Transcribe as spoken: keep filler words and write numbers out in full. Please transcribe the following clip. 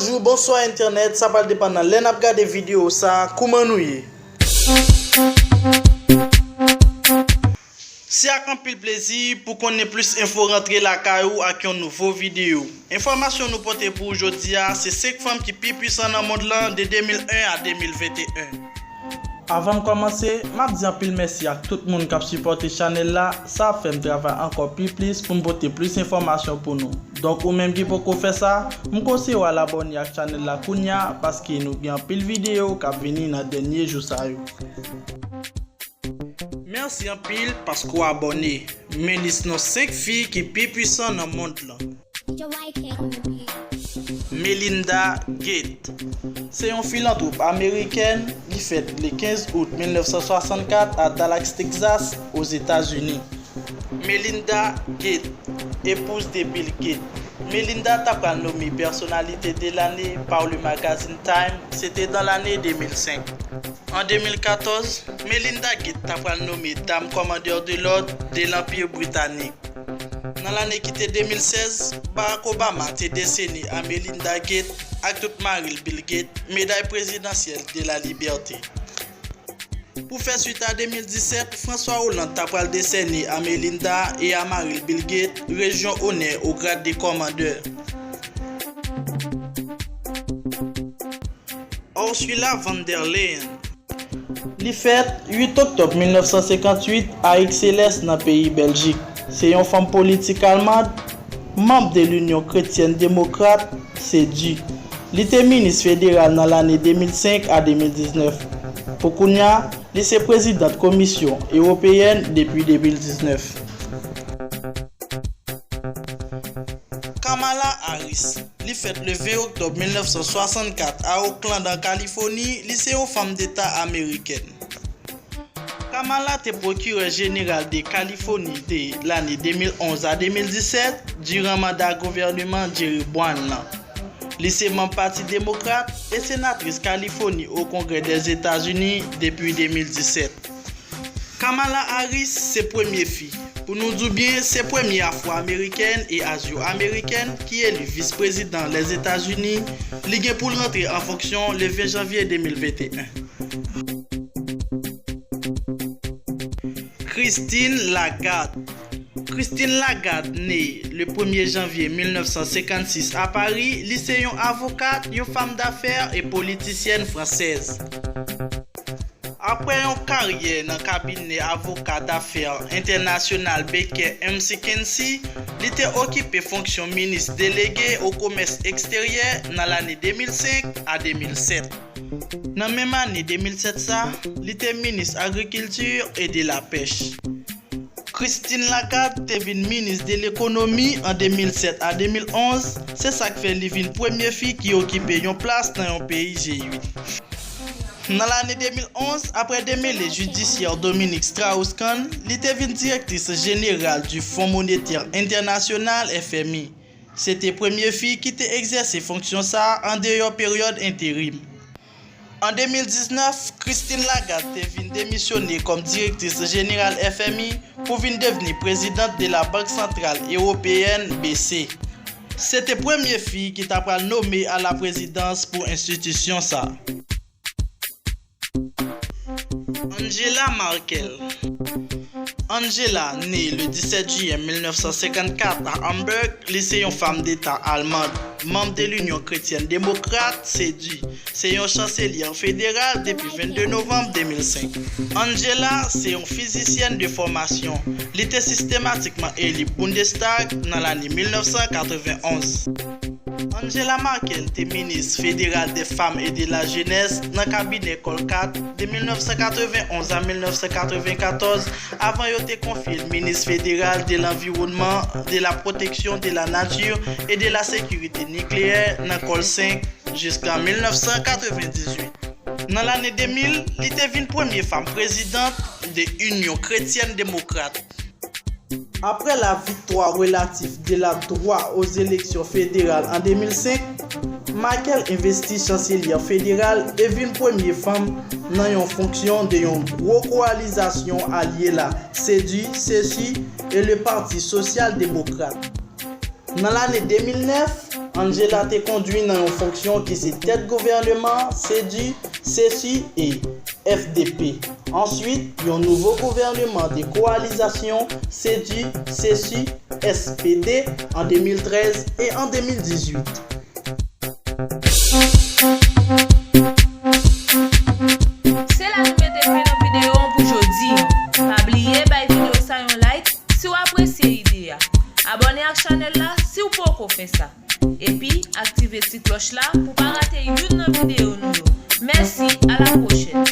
Bonjou, bonswa entènèt, sa pral depann nan lè n ap gade videyo sa, kouman nou ye? Se ak anpil plezi pou konnen plis enfo rantre lakay ou ak yon nouvo videyo. Enfòmasyon nou pote pou ou jodi a, se senk fanm ki pi pwisan nan mond lan de de mil en a de mil venteyen. Avan m kòmanse, m ap di anpil mèsi ak tout moun k ap sipòte chanèl la, sa ap fè m travay ankò pi plis pou m pote plis enfòmasyon pou nou. Donk ou menm ki poko fè sa, m konseye w al abòne ak chanèl la kounya, paske nou gen anpil videyo k ap vini nan dènye jou sa yo. Mèsi anpil paske w abòne. Men lis non senk fi ki pi pwisan nan mond lan. Melinda Gates. Se yon filantwop amerikèn, li fèt le kenz out mil nèf san swasannkat a Dallas, Texas, Ozetazini. Melinda Gates, epouz de Bill Gates. Melinda ta pral nome pèsonalite de lane pa le magazin Time, se te nan lane de mil senk. An de mil katòz, Melinda Gates ta pral nome Dame Commandeur de l'Ordre de l'Empire Britannique. Nan lane ki te de mil sèz, Barack Obama te desène a Melinda Gates ak tout mari l Bill Gates meday prezidansyèl de la libète. Pou fè swit a de mil disèt, François Hollande ta pral desène a Melinda e a mari l Bill Gates rejyon onè o grad de kòmandè. Ursula von der Leyen. Li fèt uit oktòb mil nèf san senkantuit a Ixelles nan peyi Bèljik. Se yon fanm politik almand, manm de l'Union Chrétienne Démocrate, CEDU. Li te minis federal nan lane de mil senk a de mil diznèf. Pou kounya, li se prezidant Komisyon Ewopeyèn depi de mil diznèf. Kamala Harris. Li fèt le ven oktòb mil nèf san swasannkat a Oakland, an Kalifòni, li se yon fanm deta amerikèn. Kamala te pwokirè jeneral de Kalifòni de lane de mil onz a de mil disèt, diran manda gouvèneman Jerry Brown lan. Li se manm Pati Demokrat e senatris Kalifòni o Kongrè dèzetazini depi de mil disèt. Kamala Harris se premye fi, pou nou di w byen, se premye afwo-amerikèn e azyo-amerikèn ki eli vis-prezidan Lèzetazini. Li gen pou l rantre an fonksyon le ven janvye de mil venteyen. Christine Lagarde. Christine Lagarde ne le premye janvye mil nèf san senkannsis a Pari. Li se yon avokat, yon fanm dafè e politisyèn fransèz. Apre yon karyè nan kabinè avoka dafè entènasyonal Baker McKenzie, li te okipe fonksyon minis delege o komès eksteryè nan lane de mil senk a de mil sèt. Nan menm ane de mil sèt sa, li te minis agrikilti e de la pèch. Christine Lagarde te vin minis de lekonomi an de mil sèt a de mil onz, se sa k fè li vin premye fi ki okipe yon plas nan yon peyi G uit. Nan lane de mil onz, apre demele jidisyè Dominique Strauss-Kahn, li te vin direktris jeneral du Fonds Monétaire International, F M I. Se te premye fi ki te egzèse fonksyon sa a andeyò peryòd enterim. An de mil diznèf, Christine Lagarde te vin demisyone kòm direktris jeneral F M I pou vin devni prezidant de la Banque Centrale Européenne, B C E. Se te premye fi ki ta pral nome a la prezidans pou enstitisyon sa. Angela Merkel. Angela ne le disèt jiyè mil nèf san senkannkat a Hamburg. Li se yon fanm deta almand, manm de l'Union Chrétienne Démocrate, CEDU. Se yon chanselye federal depi vennde novanm de mil senk. Angela se yon fizisyèn de fòmasyon. Li te sistematikman eli Bundestag nan lane mil nèf san katrevenn onz. Angela Merkel te minis federal des Femmes et de la Jeunesse nan kabinè Colcart de mil nèf san katrevenn onz a mil nèf san katrevenn katòz, avan yo te konfye l minis federal de l'Environnement, de la Protection de la Nature et de la Sécurité Nucléaire nan Col senk jiska mil nèf san katrevenn dizuit. Nan lane de mil, li te vin premye fanm prezidant de Union Chrétienne Démocrate. Apre la viktwa relatif de la droit aux élections fédérales an de mil senk, Merkel envesti chanselye federal e vin premye fanm nan yon fonksyon de yon gwo kowalizasyon alye la, CEDU, CESU e le Parti Social Démocrate. Nan lane de mil nèf, Angela te kondui nan yon fonksyon ki se tèt gouvèneman CEDU, CESU e F D P. Answit, yon nouvo gouvèneman de kowalizasyon CEDU, CESU, S P D an de mil trèz e an de mil dizuit. Se la nou mete fen nan videyo an pou jodi an. Pa bliye bay videyo sa yon like si w apresye ide a. Abòne ak chanèl la si w poko fè sa. Epi, aktive ti klòch la pou pa rate youn nan videyo nou yo. Mèsi, a la pwochèn!